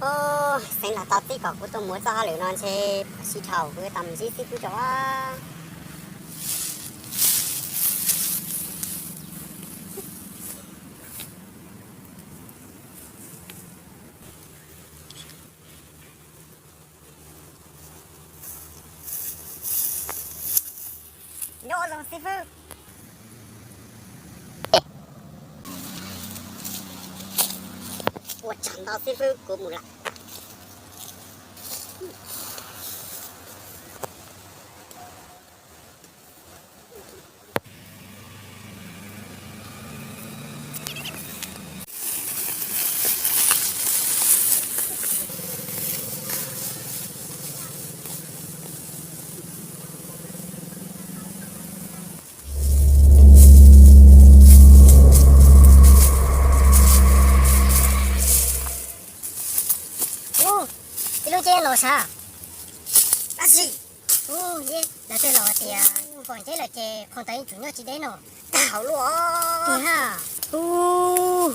Ub, xeev los tau txij kom kuv tuaj mus txoj hauj lwm no ntshe sib dhau, kuv yuav tau mus ntsib xib fwb tso. Nyob zoo xib fwb. Ua tsaug ntau xib fwb, kuv mus lawm. Ub, tij Lub, nce los sav? Tab sis, ub, lawv twb los tias pom nceb lawm ces qhov ntawd yeej tsum nyob tsis deb no. Tag hauv luaj. Tiag. Ub,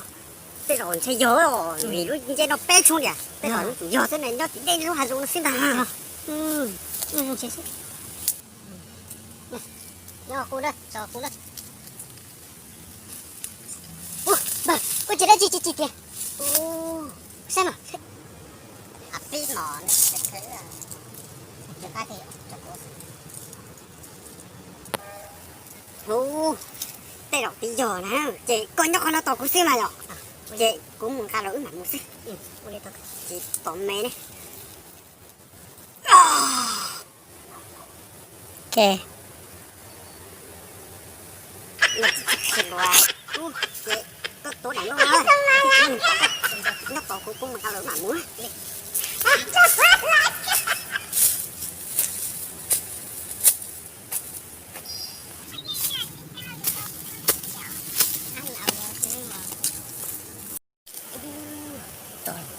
tej zaum ntshe yog, vim lub nceb no peb tshoob tiag, tej zaum yeej tsum yog xwb ne, nyob tsis deb lub hav zoov no xwb ntag. Nyob kuv na, tso kuv na. Ua, ua cas dab tsi tsis tsis tiag. Saib mas. Ub, tej zaum twb yog na, ces koj nyob qhov no tos kuv xwb mas yom. Ces kuv mus nqa los wb mam mus xwb. Tsis tos me ne. Ces koj tuav daim nplooj no, nyob tos kuv, kuv mus nqa los wb mam mus.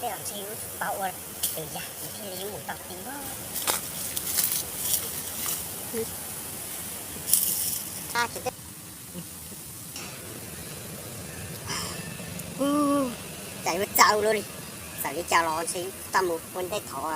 Tej zaum ntshe yus tau ua lwm yam thiaj li yuav mus tau tid. Cas yuav txaus luaj li, txawm li cas los ntshe tau mus ua ntej thov.